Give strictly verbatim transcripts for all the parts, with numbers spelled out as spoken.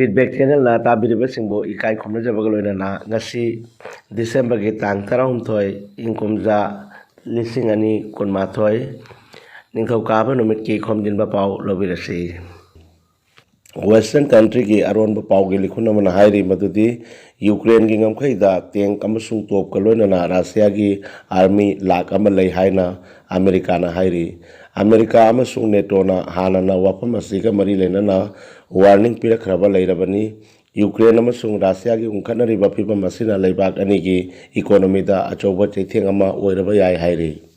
Feedback Channelꯅ ꯇꯥꯕꯤꯔꯤꯕꯁꯤꯡꯕꯨ ꯏꯀꯥꯏ ꯈꯨꯝꯅꯖꯕꯒ ꯂꯣꯏꯅꯅ ꯉꯁꯤ Decemberꯒꯤ ꯇꯥꯡ ꯇꯔꯥꯍꯨꯝꯗꯣꯏ, ꯏꯪ ꯀꯨꯝꯖꯥ ꯂꯤꯁꯤꯡ ꯑꯅꯤ ꯀꯨꯟꯃꯥꯊꯣꯏ, ꯅꯤꯡꯊꯧꯀꯥꯕ ꯅꯨꯃꯤꯠꯀꯤ ꯈꯣꯝꯖꯤꯟꯕ ꯄꯥꯎ ꯂꯧꯕꯤꯔꯁꯤ꯫ Western countryꯒꯤ ꯑꯔꯣꯟꯕ ꯄꯥꯎꯒꯤ ꯂꯤꯈꯨꯟ ꯑꯃꯅ ꯍꯥꯏꯔꯤ ꯃꯗꯨꯗꯤ ꯌꯨꯀ꯭ꯔꯦꯟꯒꯤ ꯉꯝꯈꯩꯗ tank ꯑꯃꯁꯨꯡ topꯀ ꯂꯣꯏꯅꯅ ꯔꯁꯤꯌꯥꯒꯤ army ꯂꯥꯈ ꯑꯃ ꯂꯩ ꯍꯥꯏꯅ ꯑꯃꯦꯔꯤꯀꯥꯅ ꯍꯥꯏꯔꯤ꯫ ꯑꯃꯦꯔꯤꯀꯥ ꯑꯃꯁꯨꯡ NATOꯅ ꯍꯥꯟꯅꯅ ꯋꯥꯐꯝ ꯑꯁꯤꯒ ꯃꯔꯤ ꯂꯩꯅꯅ warning ꯄꯤꯔꯛꯈ꯭ꯔꯕ ꯂꯩꯔꯕꯅꯤ꯫ ꯌꯨꯀ꯭ꯔꯦꯟ ꯑꯃꯁꯨꯡ ꯔꯁꯤꯌꯥꯒꯤ ꯎꯪꯈꯠꯅꯔꯤꯕ ꯐꯤꯕꯝ ꯑꯁꯤꯅ ꯂꯩꯕꯥꯛ ꯑꯅꯤꯒꯤ economyꯗ ꯑꯆꯧꯕ ꯆꯩꯊꯦꯡ ꯑꯃ ꯑꯣꯏꯔꯕ ꯌꯥꯏ ꯍꯥꯏꯔꯤ꯫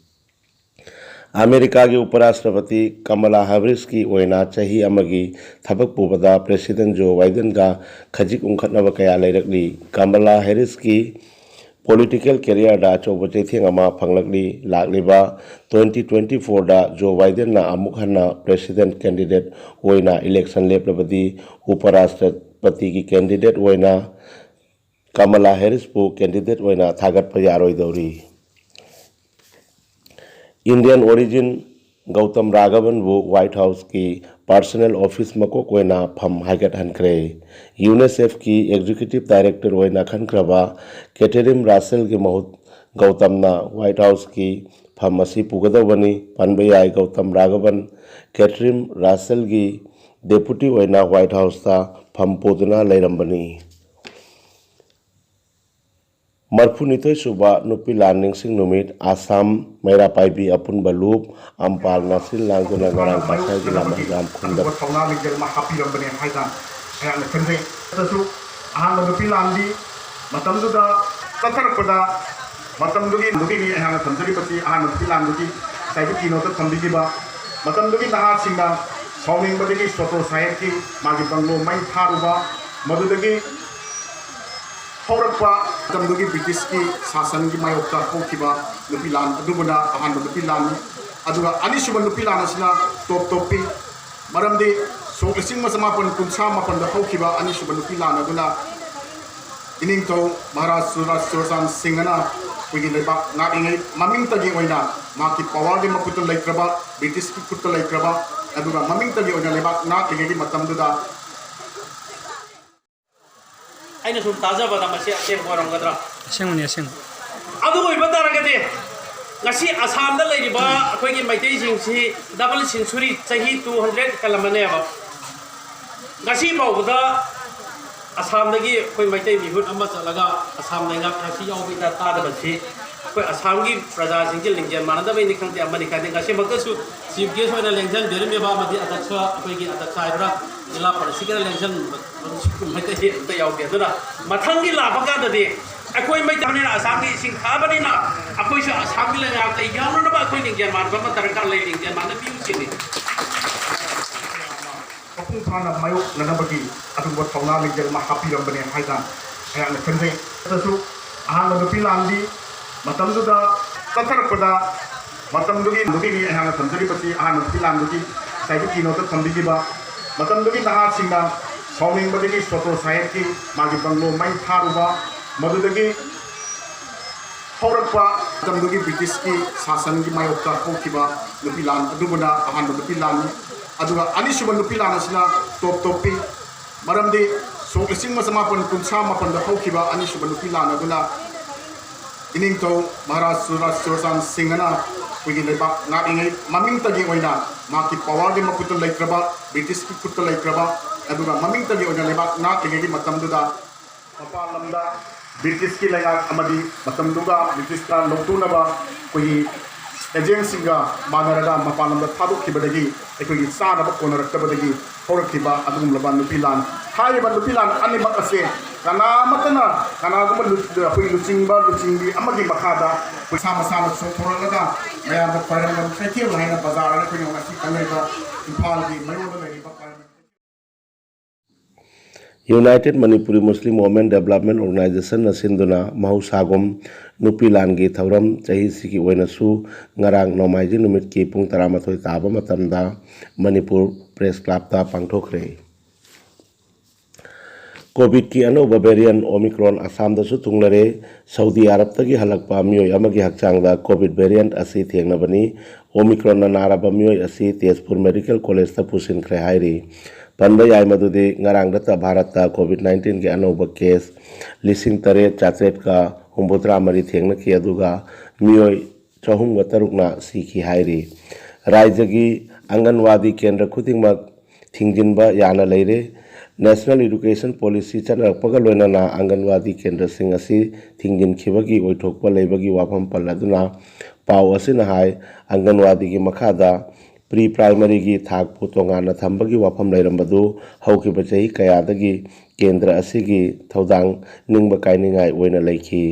ꯑꯃꯦꯔꯤꯀꯥꯒꯤ ꯎꯄꯔꯥꯁꯇ꯭ꯔꯄꯇꯤ ꯀꯃꯂꯥ ꯍꯦꯔꯤꯁꯀꯤ ꯑꯣꯏꯅ ꯆꯍꯤ ꯑꯃꯒꯤ ꯊꯕꯛ ꯄꯨꯕꯗ President Joe Bidenꯒ ꯈꯖꯤꯛ ꯎꯪꯈꯠꯅꯕ ꯀꯌꯥ ꯂꯩꯔꯛꯂꯤ꯫ ꯀꯃꯂꯥ ꯍꯦꯔꯤꯁꯀꯤ political careerꯗ ꯑꯆꯧꯕ ꯆꯩꯊꯦꯡ ꯑꯃ ꯐꯪꯂꯛꯂꯤ꯫ ꯂꯥꯛꯂꯤꯕ twenty twenty fourꯗ Joe Bidenꯅ ꯑꯃꯨꯛ ꯍꯟꯅ President candidate ꯑꯣꯏꯅ election ꯂꯦꯞꯂꯕꯗꯤ ꯎꯄꯔꯥꯁꯇ꯭ꯔꯄꯇꯤꯒꯤ candidate ꯑꯣꯏꯅ ꯀꯃꯂꯥ ꯍꯦꯔꯤꯁꯄꯨ candidate ꯑꯣꯏꯅ ꯊꯥꯒꯠꯄ ꯌꯥꯔꯣꯏꯗꯧꯔꯤ꯫ Indian origin Gautam ꯔꯥꯘꯕꯟꯕꯨ White Houseꯀꯤ personal office ꯃꯀꯣꯛ ꯑꯣꯏꯅ ꯐꯝ ꯍꯥꯏꯒꯠꯍꯟꯈ꯭ꯔꯦ꯫ UNICEFꯀꯤ executive director ꯑꯣꯏꯅ ꯈꯟꯈ꯭ꯔꯕ ꯀꯦꯊꯦꯔꯤꯟ ꯔꯥꯁꯦꯜꯒꯤ ꯃꯍꯨꯠ ꯒꯧꯇꯝꯅ White Houseꯀꯤ ꯐꯝ ꯑꯁꯤ ꯄꯨꯒꯗꯧꯕꯅꯤ꯫ ꯄꯟꯕ ꯌꯥꯏ, ꯒꯧꯇꯝ ꯔꯥꯘꯕꯟ ꯀꯦꯊꯦꯔꯤꯟ ꯔꯥꯁꯦꯜꯒꯤ deputy ꯑꯣꯏꯅ White Houseꯇ ꯐꯝ ꯄꯨꯗꯨꯅ ꯂꯩꯔꯝꯕꯅꯤ꯫ ꯃꯔꯐꯨꯅꯤꯊꯣꯏ ꯁꯨꯕ ꯅꯨꯄꯤ ꯂꯥꯟ ꯅꯤꯡꯁꯤꯡ ꯅꯨꯃꯤꯠ ꯑꯁꯥꯝ ꯃꯩꯔꯥ ꯄꯥꯏꯕꯤ ꯑꯄꯨꯟꯕ ꯂꯨꯞ ꯑꯝꯄꯥꯜꯅ ꯁꯤꯜ ꯂꯥꯡꯗꯨꯅ ꯉꯔꯥꯡ ꯀꯁꯥꯔꯒꯤ ꯂꯝ ꯍꯩꯖꯥꯝ ꯈꯨꯟꯗ ꯑꯗꯨꯒꯨꯝꯕ ꯊꯧꯅꯥ ꯂꯤꯡꯖꯦꯜ ꯑꯃ ꯍꯥꯞꯄꯤꯔꯝꯕꯅꯦ ꯍꯥꯏꯅ ꯑꯩꯍꯥꯛꯅ ꯈꯟꯖꯩ꯫ ꯑꯗꯨꯁꯨ ꯑꯍꯥꯟꯕ ꯅꯨꯄꯤ ꯂꯥꯟꯗꯤ ꯃꯇꯝꯗꯨꯗ ꯆꯠꯊꯔꯛꯄꯗ ꯃꯇꯝꯗꯨꯒꯤ, ꯑꯗꯨꯒꯤꯅꯤ ꯑꯩꯍꯥꯛꯅ ꯊꯝꯖꯔꯤꯕꯁꯤ ꯑꯍꯥꯟꯕ ꯅꯨꯄꯤ ꯂꯥꯟꯗꯨꯒꯤ ꯉꯁꯥꯏꯒꯤ keynoteꯇ ꯊꯝꯕꯤꯈꯤꯕ ꯃꯇꯝꯗꯨꯒꯤ ꯅꯍꯥꯁꯤꯡꯅ ꯁꯥꯎꯅꯤꯡꯕꯗꯒꯤ ꯁꯣꯇꯣ ꯁꯥꯍꯦꯕꯀꯤ ꯃꯥꯒꯤ ꯕꯪꯒ꯭ꯂꯣ ꯃꯩ ꯊꯥꯔꯨꯕ, ꯃꯗꯨꯗꯒꯤ ꯍꯧꯔꯛꯄ ꯃꯇꯝꯗꯨꯒꯤ ꯕ꯭ꯔꯤꯇꯤꯁꯀꯤ ꯁꯥꯁꯟꯒꯤ ꯃꯥꯌꯣꯛꯇ ꯍꯧꯈꯤꯕ ꯅꯨꯄꯤ ꯂꯥꯟ ꯑꯗꯨꯕꯨꯅ ꯑꯍꯥꯟꯕ ꯅꯨꯄꯤ ꯂꯥꯟꯅꯤ꯫ ꯑꯗꯨꯒ ꯑꯅꯤꯁꯨꯕ ꯅꯨꯄꯤ ꯂꯥꯟ ꯑꯁꯤꯅ top topꯄꯤ꯫ ꯃꯔꯝꯗꯤ ꯁꯣꯛ ꯂꯤꯁꯤꯡ ꯑꯃ ꯆꯃꯥꯄꯟ ꯀꯨꯟꯊ꯭ꯔꯥ ꯃꯥꯄꯟꯗ ꯍꯧꯈꯤꯕ ꯑꯅꯤꯁꯨꯕ ꯅꯨꯄꯤ ꯂꯥꯟ ꯑꯗꯨꯅ ꯏꯅꯤꯡꯊꯧ ꯃꯍꯥꯔꯥꯖ ꯁꯨꯔꯥꯖ ꯆꯨꯔꯆꯥꯟ ꯁꯤꯡꯍꯅ ꯑꯩꯈꯣꯏꯒꯤ ꯂꯩꯕꯥꯛ ꯉꯥꯛꯂꯤꯉꯩ ꯃꯃꯤꯡꯇꯒꯤ ꯑꯣꯏꯅ ꯃꯍꯥꯛꯀꯤ powerꯒꯤ ꯃꯈꯨꯠꯇ ꯂꯩꯈ꯭ꯔꯕ, ꯕ꯭ꯔꯤꯇꯤꯁꯀꯤ ꯈꯨꯠꯇ ꯂꯩꯈ꯭ꯔꯕ, ꯑꯗꯨꯒ ꯃꯃꯤꯡꯇꯒꯤ ꯑꯣꯏꯅ ꯂꯩꯕꯥꯛ ꯉꯥꯛꯂꯤꯉꯩꯒꯤ ꯃꯇꯝꯗꯨꯗ ꯑꯩꯅ ꯁꯨꯝ ꯇꯥꯖꯕꯗ ꯃꯁꯤ ꯑꯁꯦꯡꯕ ꯑꯣꯏꯔꯝꯒꯗ꯭ꯔꯥ? ꯑꯁꯦꯡꯕꯅꯤ, ꯑꯁꯦꯡꯕ꯫ ꯑꯗꯨ ꯑꯣꯏꯕ ꯇꯥꯔꯒꯗꯤ ꯉꯁꯤ ꯑꯁꯥꯝꯗ ꯂꯩꯔꯤꯕ ꯑꯩꯈꯣꯏꯒꯤ ꯃꯩꯇꯩꯁꯤꯡꯁꯤ double century, ꯆꯍꯤ two hundred ꯀꯜꯂꯝꯃꯅꯦꯕ꯫ ꯉꯁꯤ ꯐꯥꯎꯕꯗ ꯑꯁꯥꯝꯗꯒꯤ ꯑꯩꯈꯣꯏ ꯃꯩꯇꯩ ꯃꯤꯍꯨꯠ ꯑꯃ ꯆꯠꯂꯒ ꯑꯁꯥꯝ ꯂꯩꯉꯥꯛ ꯉꯁꯤ ꯌꯥꯎꯕ ꯏꯇꯥ ꯇꯥꯗꯕꯁꯤ ꯑꯩꯈꯣꯏ ꯑꯁꯥꯝꯒꯤ ꯄ꯭ꯔꯖꯥꯁꯤꯡꯒꯤ ꯂꯤꯡꯖꯦꯜ ꯃꯥꯟꯅꯗꯕꯩꯅꯤ ꯈꯪꯗꯦ, ꯑꯃꯅꯤ ꯈꯪꯗꯦ, ꯉꯁꯤꯃꯛꯇꯁꯨ chief guest ꯑꯣꯏꯅ ꯂꯦꯡꯖꯟꯕꯤꯔꯝꯃꯤꯕ ꯑꯃꯗꯤ ꯑꯗꯛꯁ, ꯑꯩꯈꯣꯏꯒꯤ ꯑꯗꯛꯁ ꯍꯥꯏꯕ꯭ꯔꯥ, ꯖꯤꯂꯥ ꯄꯔꯤꯁꯤꯗꯀꯤ ꯂꯦꯡꯖꯟꯕ ꯃꯩꯇꯩ ꯑꯝꯇ ꯌꯥꯎꯗꯦ꯫ ꯑꯗꯨꯅ ꯃꯊꯪꯒꯤ ꯂꯥꯛꯄ ꯀꯥꯟꯗꯗꯤ ꯑꯩꯈꯣꯏ ꯃꯩꯇꯩꯅꯤꯅ, ꯑꯁꯥꯝꯒꯤ ꯏꯁꯤꯡ ꯊꯥꯕꯅꯤꯅ, ꯑꯩꯈꯣꯏꯁꯨ ꯑꯁꯥꯝꯒꯤ ꯂꯩꯉꯥꯛꯇ ꯌꯥꯎꯅꯅꯕ ꯑꯩꯈꯣꯏ ꯂꯤꯡꯖꯦꯜ ꯃꯥꯟꯅꯕ ꯑꯃ ꯗꯔꯀꯥꯔ ꯂꯩ꯫ ꯂꯤꯡꯖꯦꯜ ꯃꯥꯟꯅꯕꯤꯌꯨ ꯁꯤꯅꯤ꯫ ꯃꯄꯨꯡ ꯐꯥꯅ ꯃꯥꯌꯣꯛꯅꯅꯕꯒꯤ ꯑꯗꯨꯒꯨꯝꯕ ꯊꯧꯅꯥ ꯂꯤꯡꯖꯦꯜ ꯑꯃ ꯍꯥꯞꯄꯤꯔꯝꯕꯅꯦ ꯍꯥꯏꯅ ꯑꯩꯍꯥꯛꯅ ꯈꯟꯖꯩ꯫ ꯑꯗꯨꯁꯨ ꯑꯍꯥꯟꯕ ꯅꯨꯄꯤ ꯂꯥꯟꯗꯤ ꯃꯇꯝꯗꯨꯗ ꯆꯠꯊꯔꯛꯄꯗ, ꯃꯇꯝꯗꯨꯒꯤ ꯅꯨꯄꯤꯅꯤ ꯑꯩꯍꯥꯛꯅ ꯊꯝꯖꯔꯤꯕꯁꯤ ꯑꯍꯥꯟꯕ ꯅꯨꯄꯤ ꯂꯥꯟꯗꯨꯒꯤ ꯉꯁꯥꯏꯒꯤ keynote ꯊꯝꯕꯤꯈꯤꯕ ꯃꯇꯝꯗꯨꯒꯤ ꯅꯍꯥꯁꯤꯡꯅ ꯁꯥꯎꯅꯤꯡꯕꯗꯒꯤ ꯁꯣꯇꯣ ꯁꯥꯍꯦꯕꯀꯤ ꯃꯥꯒꯤ ꯕꯪꯒ꯭ꯂꯣ ꯃꯩ ꯊꯥꯔꯨꯕ, ꯃꯗꯨꯗꯒꯤ ꯍꯧꯔꯛꯄ ꯃꯇꯝꯗꯨꯒꯤ ꯕ꯭ꯔꯤꯇꯤꯁꯀꯤ ꯁꯥꯁꯟꯒꯤ ꯃꯥꯌꯣꯛꯇ ꯍꯧꯈꯤꯕ ꯅꯨꯄꯤ ꯂꯥꯟ ꯑꯗꯨꯕꯨꯅ ꯑꯍꯥꯟꯕ ꯅꯨꯄꯤ ꯂꯥꯟꯅꯤ꯫ ꯑꯗꯨꯒ ꯑꯅꯤꯁꯨꯕ ꯅꯨꯄꯤ ꯂꯥꯟ ꯑꯁꯤꯅ ꯇꯣꯞ ꯇꯣꯞꯄꯤ꯫ ꯃꯔꯝꯗꯤ ꯁꯣꯛ ꯂꯤꯁꯤꯡ ꯑꯃ ꯆꯃꯥꯄꯟ ꯀꯨꯟꯊ꯭ꯔꯥ ꯃꯥꯄꯟꯗ ꯍꯧꯈꯤꯕ ꯑꯅꯤꯁꯨꯕ ꯅꯨꯄꯤ ꯂꯥꯟ ꯑꯗꯨꯅ ꯏꯅꯤꯡꯊꯧ ꯃꯍꯥꯔꯥꯖ ꯁꯨꯔꯥꯖ ꯆꯨꯔꯆꯥꯟ ꯁꯤꯡꯍꯅ ꯑꯩꯈꯣꯏꯒꯤ ꯂꯩꯕꯥꯛ ꯉꯥꯛꯂꯤꯉꯩ ꯃꯃꯤꯡꯇꯒꯤ ꯑꯣꯏꯅ ꯃꯍꯥꯛꯀꯤ ꯄꯋꯥꯔꯒꯤ ꯃꯈꯨꯠꯇ ꯂꯩꯈ꯭ꯔꯕ, ꯕ꯭ꯔꯤꯇꯤꯁꯀꯤ ꯈꯨꯠꯇ ꯂꯩꯈ꯭ꯔꯕ, ꯑꯗꯨꯒ ꯃꯃꯤꯡꯇꯒꯤ ꯑꯣꯏꯅ ꯂꯩꯕꯥꯛ ꯉꯥꯛꯂꯤꯉꯩꯒꯤ ꯃꯇꯝꯗꯨꯗ ꯃꯄꯥꯟ ꯂꯝꯗ ꯕ꯭ꯔꯤꯇꯤꯁꯀꯤ ꯂꯩꯉꯥꯛ ꯑꯃꯗꯤ ꯃꯇꯝꯗꯨꯒ ꯕ꯭ꯔꯤꯇꯤꯁꯀ ꯂꯧꯇꯨꯅꯕ ꯑꯩꯈꯣꯏꯒꯤ ꯑꯦꯖꯦꯟꯁꯤꯡꯒ ꯃꯥꯟꯅꯔꯒ ꯃꯄꯥꯟ ꯂꯝꯗ ꯊꯥꯗꯣꯛꯈꯤꯕꯗꯒꯤ ꯑꯩꯈꯣꯏꯒꯤ ꯆꯥꯅꯕ ꯀꯣꯟꯅꯔꯛꯇꯕꯗꯒꯤ ꯍꯧꯔꯛꯈꯤꯕ ꯑꯗꯨꯒꯨꯝꯂꯕ ꯅꯨꯄꯤ ꯂꯥꯟ꯫ ꯍꯥꯏꯔꯤꯕ ꯅꯨꯄꯤ ꯂꯥꯟ ꯑꯅꯤꯃꯛ ꯑꯁꯦ ꯀꯅꯥ ꯑꯃꯠꯇꯅ ꯀꯅꯥꯒꯨꯝꯕ ꯂꯨ-, ꯑꯩꯈꯣꯏꯒꯤ ꯂꯨꯆꯤꯡꯕ ꯂꯨꯆꯤꯡꯕꯤ ꯑꯃꯒꯤ ꯃꯈꯥꯗ ꯑꯩꯈꯣꯏ ꯃꯁꯥ ꯃꯁꯥꯅ ꯆꯣꯡꯊꯣꯔꯛꯂꯒ ꯃꯌꯥꯝꯗ ꯈ꯭ꯋꯥꯏꯔꯝꯕꯟ ꯀꯩꯊꯦꯜ ꯍꯥꯏꯅ ꯕꯖꯥꯔ ꯑꯩꯈꯣꯏꯅ ꯉꯁꯤ ꯈꯪꯅꯔꯤꯕ ꯏꯝꯐꯥꯜꯒꯤ ꯃꯌꯣꯟꯗ ꯂꯩꯔꯤꯕ ꯈ꯭ꯋꯥꯏꯔꯝꯕꯟ United Manipuri Muslim Women Development Organizationꯅ ꯁꯤꯟꯗꯨꯅ ꯃꯍꯧꯁꯥꯒꯨꯝ ꯅꯨꯄꯤ ꯂꯥꯟꯒꯤ ꯊꯧꯔꯝ ꯆꯍꯤꯁꯤꯒꯤ ꯑꯣꯏꯅꯁꯨ ꯉꯔꯥꯡ ꯅꯣꯡꯃꯥꯏꯖꯤꯡ ꯅꯨꯃꯤꯠꯀꯤ ꯄꯨꯡ ꯇꯔꯥꯃꯥꯊꯣꯏ ꯇꯥꯕ ꯃꯇꯝꯗ ꯃꯅꯤꯄꯨꯔ ꯄ꯭ꯔꯦꯁ ꯀ꯭ꯂꯕꯇ ꯄꯥꯡꯊꯣꯛꯈ꯭ꯔꯦ꯫ ꯀꯣꯚꯤꯗꯀꯤ ꯑꯅꯧꯕ ꯚꯦꯔꯤꯌꯟ ꯑꯣꯃꯤꯀ꯭ꯔꯣꯟ ꯑꯁꯥꯝꯗꯁꯨ ꯊꯨꯡꯂꯔꯦ꯫ ꯁꯥꯎꯗꯤ ꯑꯔꯕꯇꯒꯤ ꯍꯜꯂꯛꯄ ꯃꯤꯑꯣꯏ ꯑꯃꯒꯤ ꯍꯛꯆꯥꯡꯗ ꯀꯣꯚꯤꯗ ꯚꯦꯔꯤꯌꯟ ꯑꯁꯤ ꯊꯦꯡꯅꯕꯅꯤ꯫ ꯑꯣꯃꯤꯀ꯭ꯔꯣꯟꯅ ꯅꯥꯔꯕ ꯃꯤꯑꯣꯏ ꯑꯁꯤ ꯇꯦꯖꯄꯨꯔ ꯃꯦꯗꯤꯀꯦꯜ ꯀꯣꯂꯦꯖꯇ ꯄꯨꯁꯤꯟꯈ꯭ꯔꯦ ꯍꯥꯏꯔꯤ꯫ ꯄꯟꯕ ꯌꯥꯏ ꯃꯗꯨꯗꯤ ꯉꯔꯥꯡꯗꯇ ꯚꯥꯔꯠꯇ ꯀꯣꯚꯤꯗ ꯅꯥꯏꯟꯇꯤꯟꯒꯤ ꯑꯅꯧꯕ ꯀꯦꯁ ꯂꯤꯁꯤꯡ ꯇꯔꯦꯠ ꯆꯥꯇ꯭ꯔꯦꯠꯀ ꯍꯨꯝꯐꯨꯇꯔꯥ ꯃꯔꯤ ꯊꯦꯡꯅꯈꯤ, ꯑꯗꯨꯒ ꯃꯤꯑꯣꯏ ꯆꯍꯨꯝꯒ ꯇꯔꯨꯛꯅ ꯁꯤꯈꯤ ꯍꯥꯏꯔꯤ꯫ ꯔꯥꯖ꯭ꯌꯒꯤ ꯑꯪꯒꯟꯋꯥꯗꯤ ꯀꯦꯟꯗ꯭ꯔ ꯈꯨꯗꯤꯡꯃꯛ ꯊꯤꯡꯖꯤꯟꯕ ꯌꯥꯅ ꯂꯩꯔꯦ꯫ National Education Policy ꯆꯠꯅꯔꯛꯄꯒ ꯂꯣꯏꯅꯅ ꯑꯪꯒꯟꯋꯥꯗꯤ ꯀꯦꯟꯗ꯭ꯔꯁꯤꯡ ꯑꯁꯤ ꯊꯤꯡꯖꯤꯟꯈꯤꯕꯒꯤ ꯑꯣꯏꯊꯣꯛꯄ ꯂꯩꯕꯒꯤ ꯋꯥꯐꯝ ꯄꯜꯂꯗꯨꯅ ꯄꯥꯎ ꯑꯁꯤꯅ ꯍꯥꯏ, ꯑꯪꯒꯟꯋꯥꯗꯤꯒꯤ ꯃꯈꯥꯗ ꯄ꯭ꯔꯤ ꯄ꯭ꯔꯥꯏꯃꯔꯤꯒꯤ ꯊꯥꯛꯄꯨ ꯇꯣꯉꯥꯟꯅ ꯊꯝꯕꯒꯤ ꯋꯥꯐꯝ ꯂꯩꯔꯝꯕꯗꯨ ꯍꯧꯈꯤꯕ ꯆꯍꯤ ꯀꯌꯥꯗꯒꯤ ꯀꯦꯟꯗ꯭ꯔ ꯑꯁꯤꯒꯤ ꯊꯧꯗꯥꯡ ꯅꯤꯡꯕ ꯀꯥꯏꯅꯤꯡꯉꯥꯏ ꯑꯣꯏꯅ ꯂꯩꯈꯤ꯫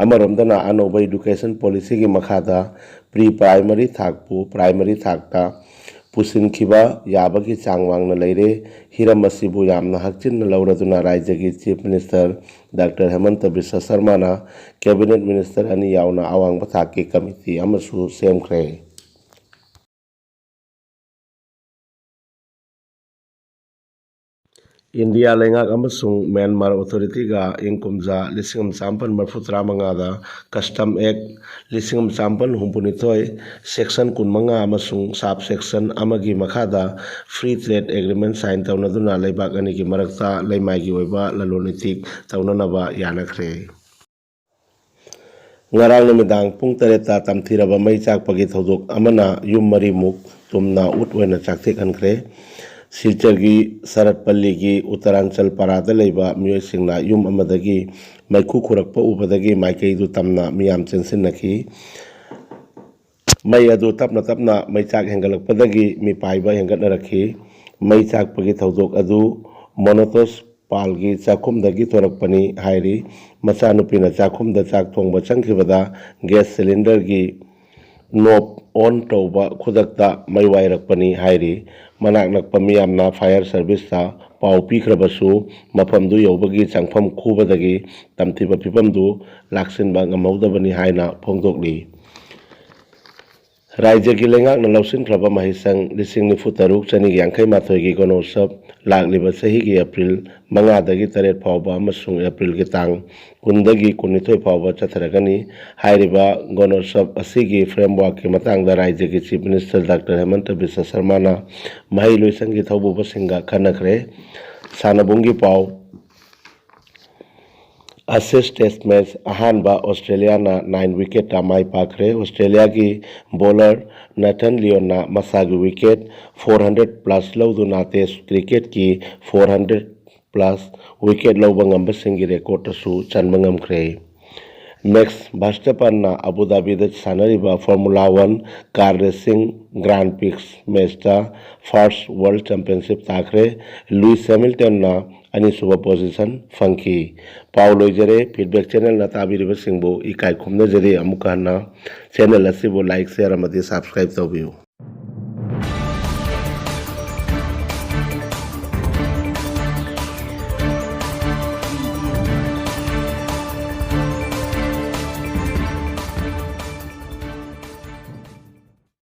ꯑꯃꯔꯣꯝꯗꯅ ꯑꯅꯧꯕ ꯏꯗꯨꯀꯦꯁꯟ ꯄꯣꯂꯤꯁꯤꯒꯤ ꯃꯈꯥꯗ ꯄ꯭ꯔꯤ ꯄ꯭ꯔꯥꯏꯃꯔꯤ ꯊꯥꯛꯄꯨ ꯄ꯭ꯔꯥꯏꯃꯔꯤ ꯊꯥꯛꯇ ꯄꯨꯁꯤꯟꯈꯤꯕ ꯌꯥꯕꯒꯤ ꯆꯥꯡ ꯋꯥꯡꯅ ꯂꯩꯔꯦ꯫ ꯍꯤꯔꯝ ꯑꯁꯤꯕꯨ ꯌꯥꯝꯅ ꯍꯛꯆꯤꯟꯅ ꯂꯧꯔꯗꯨꯅ ꯔꯥꯖ꯭ꯌꯒꯤ chief minister doctor Hemanta Biswa ꯁꯔꯃꯅ ꯀꯦꯕꯤꯅꯦꯠ ꯃꯤꯅꯤꯁꯇꯔ ꯑꯅꯤ ꯌꯥꯎꯅ ꯑꯋꯥꯡꯕ ꯊꯥꯛꯀꯤ ꯀꯃꯤꯇꯤ ꯑꯃꯁꯨ ꯁꯦꯝꯈ꯭ꯔꯦ꯫ ꯏꯟꯗꯤꯌꯥ ꯂꯩꯉꯥꯛ ꯑꯃꯁꯨꯡ ꯃ꯭ꯌꯥꯟꯃꯥꯔ ꯑꯣꯊꯣꯔꯤꯇꯤꯒ ꯏꯪ ꯀꯨꯝꯖꯥ ꯂꯤꯁꯤꯡ ꯑꯃ ꯆꯥꯃꯥꯄꯟ ꯃꯔꯤꯐꯨ ꯇꯔꯥꯃꯉꯥꯗ ꯀꯁꯇꯝ ꯑꯦꯛ ꯂꯤꯁꯤꯡ ꯑꯃ ꯆꯥꯃꯥꯄꯟ ꯍꯨꯝꯐꯨꯅꯤꯊꯣꯏ, ꯁꯦꯛꯁꯟ ꯀꯨꯟꯃꯉꯥ ꯑꯃꯁꯨꯡ ꯁꯕ ꯁꯦꯛꯁꯟ ꯑꯃꯒꯤ ꯃꯈꯥꯗ ꯐ꯭ꯔꯤ ꯇ꯭ꯔꯦꯗ ꯑꯦꯒ꯭ꯔꯤꯃꯦꯟ ꯁꯥꯏꯟ ꯇꯧꯅꯗꯨꯅ ꯂꯩꯕꯥꯛ ꯑꯅꯤꯒꯤ ꯃꯔꯛꯇ ꯂꯩꯃꯥꯏꯒꯤ ꯑꯣꯏꯕ ꯂꯂꯣꯟ ꯏꯇꯤꯛ ꯇꯧꯅꯅꯕ ꯌꯥꯅꯈ꯭ꯔꯦ꯫ ꯉꯔꯥꯡ ꯅꯨꯃꯤꯗꯥꯡ ꯄꯨꯡ ꯇꯔꯦꯠꯇ ꯇꯝꯊꯤꯔꯕ ꯃꯩ ꯆꯥꯛꯄꯒꯤ ꯊꯧꯗꯣꯛ ꯑꯃꯅ ꯌꯨꯝ ꯃꯔꯤꯃꯨꯛ ꯇꯨꯝꯅ ꯎꯠ ꯑꯣꯏꯅ ꯆꯥꯛꯊꯦꯛꯍꯟꯈ꯭ꯔꯦ꯫ ꯁꯤꯜꯆꯔꯒꯤ ꯁꯔꯠꯄꯜꯂꯤꯒꯤ ꯎꯠꯇꯔꯥꯟꯆꯜ ꯄꯥꯔꯥꯗ ꯂꯩꯕ ꯃꯤꯑꯣꯏꯁꯤꯡꯅ ꯌꯨꯝ ꯑꯃꯗꯒꯤ ꯃꯩꯈꯨ ꯈꯨꯔꯛꯄ ꯎꯕꯗꯒꯤ ꯃꯥꯏꯀꯩꯗꯨ ꯇꯝꯅ ꯃꯤꯌꯥꯝ ꯆꯦꯟꯁꯤꯟꯅꯈꯤ꯫ ꯃꯩ ꯑꯗꯨ ꯇꯞꯅ ꯇꯞꯅ ꯃꯩꯆꯥꯛ ꯍꯦꯟꯒꯠꯂꯛꯄꯗꯒꯤ ꯃꯤꯄꯥꯏꯕ ꯍꯦꯟꯒꯠꯅꯔꯛꯈꯤ꯫ ꯃꯩ ꯆꯥꯛꯄꯒꯤ ꯊꯧꯗꯣꯛ ꯑꯗꯨ ꯃꯣꯅꯣꯇꯣꯁ ꯄꯥꯜꯒꯤ ꯆꯥꯛꯈꯨꯝꯗꯒꯤ ꯊꯣꯔꯛꯄꯅꯤ ꯍꯥꯏꯔꯤ꯫ ꯃꯆꯥꯅꯨꯄꯤꯅ ꯆꯥꯛꯈꯨꯝꯗ ꯆꯥꯛ ꯊꯣꯡꯕ ꯆꯪꯈꯤꯕꯗ ꯒ꯭ꯌꯥꯁ ꯁꯤꯂꯤꯟꯗꯔꯒꯤ ꯅꯣꯞ ꯑꯣꯟ ꯇꯧꯕ ꯈꯨꯗꯛꯇ ꯃꯩ ꯋꯥꯏꯔꯛꯄꯅꯤ ꯍꯥꯏꯔꯤ꯫ ꯃꯅꯥꯛ ꯅꯛꯄ ꯃꯤꯌꯥꯝꯅ ꯐꯥꯌꯔ ꯁꯔꯚꯤꯁꯇ ꯄꯥꯎ ꯄꯤꯈ꯭ꯔꯕꯁꯨ, ꯃꯐꯝꯗꯨ ꯌꯧꯕꯒꯤ ꯆꯪꯐꯝ ꯈꯨꯕꯗꯒꯤ ꯇꯝꯊꯤꯕ ꯐꯤꯕꯝꯗꯨ ꯂꯥꯛꯁꯤꯟꯕ ꯉꯝꯍꯧꯗꯕꯅꯤ ꯍꯥꯏꯅ ꯐꯣꯡꯗꯣꯛꯂꯤ꯫ ꯔꯥꯏꯖ꯭ꯌꯒꯤ ꯂꯩꯉꯥꯛꯅ ꯂꯧꯁꯤꯟꯈ꯭ꯔꯕ ꯃꯍꯩꯁꯪ ꯂꯤꯁꯤꯡ ꯅꯤꯐꯨ ꯇꯔꯨꯛ ꯆꯅꯤꯒ ꯌꯥꯡꯈꯩ ꯃꯥꯊꯣꯏꯒꯤ ꯒꯣꯅꯣꯠꯁꯕ ꯂꯥꯛꯂꯤꯕ ꯆꯍꯤꯒꯤ ꯑꯦꯄ꯭ꯔꯤꯜ ꯃꯉꯥꯗꯒꯤ ꯇꯔꯦꯠ ꯐꯥꯎꯕ ꯑꯃꯁꯨꯡ ꯑꯦꯄ꯭ꯔꯤꯜꯒꯤ ꯇꯥꯡ ꯀꯨꯟꯗꯒꯤ ꯀꯨꯟꯅꯤꯊꯣꯏ ꯐꯥꯎꯕ ꯆꯠꯊꯔꯒꯅꯤ꯫ ꯍꯥꯏꯔꯤꯕ ꯒꯣꯅꯣꯠꯁꯕ ꯑꯁꯤꯒꯤ ꯐ꯭ꯔꯦꯝꯋꯥꯔꯛꯀꯤ ꯃꯇꯥꯡꯗ ꯔꯥꯏꯖ꯭ꯌꯒꯤ chief minister doctor Hemanta Biswa ꯁꯔꯃꯅ ꯃꯍꯩꯂꯣꯏꯁꯪꯒꯤ ꯊꯧꯕꯨꯕꯁꯤꯡꯒ ꯈꯟꯅꯈ꯭ꯔꯦ꯫ ꯁꯥꯟꯅꯕꯨꯡꯒꯤ ꯄꯥꯎ꯫ ꯑꯦꯁꯦꯁ ꯇꯦꯁ ꯃꯦꯆ ꯑꯍꯥꯟꯕ ꯑꯣꯁꯇ꯭ꯔꯦꯂꯤꯌꯥꯅ ꯅꯥꯏꯟ ꯋꯤꯀꯦꯠꯇ ꯃꯥꯏ ꯄꯥꯛꯈ꯭ꯔꯦ꯫ ꯑꯣꯁꯇ꯭ꯔꯦꯂꯤꯌꯥꯒꯤ ꯕꯣꯂꯔ ꯅꯦꯊꯟ ꯂꯤꯌꯣꯟꯅ ꯃꯁꯥꯒꯤ ꯋꯤꯀꯦꯠ ꯐꯣꯔ ꯍꯟꯗ꯭ꯔꯦꯠ ꯄ꯭ꯂꯁ ꯂꯧꯗꯨꯅ ꯇꯦꯁ ꯀ꯭ꯔꯤꯀꯦꯠꯀꯤ ꯐꯣꯔ ꯍꯟꯗ꯭ꯔꯦꯠ ꯄ꯭ꯂꯁ ꯋꯤꯀꯦꯠ ꯂꯧꯕ ꯉꯝꯕꯁꯤꯡꯒꯤ ꯔꯦꯀꯣꯔꯗꯇꯁꯨ ꯆꯟꯕ ꯉꯝꯈ꯭ꯔꯦ꯫ ꯃꯦꯛꯁ ꯚꯔꯁꯇꯦꯄꯟꯅ ꯑꯕꯨ ꯙꯥꯕꯤꯗ ꯁꯥꯟꯅꯔꯤꯕ ꯐꯣꯔꯃꯨꯂꯥ ꯋꯥꯟ ꯀꯥꯔ ꯔꯦꯁꯤꯡ ꯒ꯭ꯔꯥꯟ ꯄ꯭ꯔꯤꯛꯁ ꯃꯦꯆꯇ ꯐꯥꯔꯁ ꯋꯥꯔꯜꯗ ꯆꯦꯝꯄꯤꯌꯟꯁꯤꯞ ꯇꯥꯈ꯭ꯔꯦ꯫ ꯂꯨꯏꯁ ꯍꯦꯃꯤꯜꯇꯟꯅ ꯑꯅꯤꯁꯨꯕ ꯄꯣꯖꯤꯁꯟ ꯐꯪꯈꯤ꯫ ꯄꯥꯎ ꯂꯣꯏꯖꯔꯦ꯫ ꯐꯤꯗꯕꯦꯛ ꯆꯦꯅꯦꯜꯅ ꯇꯥꯕꯤꯔꯤꯕꯁꯤꯡꯕꯨ ꯏꯀꯥꯏ ꯈꯨꯝꯅꯖꯔꯤ꯫ ꯑꯃꯨꯛꯀ ꯍꯟꯅ ꯆꯦꯅꯦꯜ ꯑꯁꯤꯕꯨ ꯂꯥꯏꯛ, ꯁꯦꯌꯔ ꯑꯃꯗꯤ ꯁꯕꯁꯀ꯭ꯔꯥꯏꯕ ꯇꯧꯕꯤꯌꯨ꯫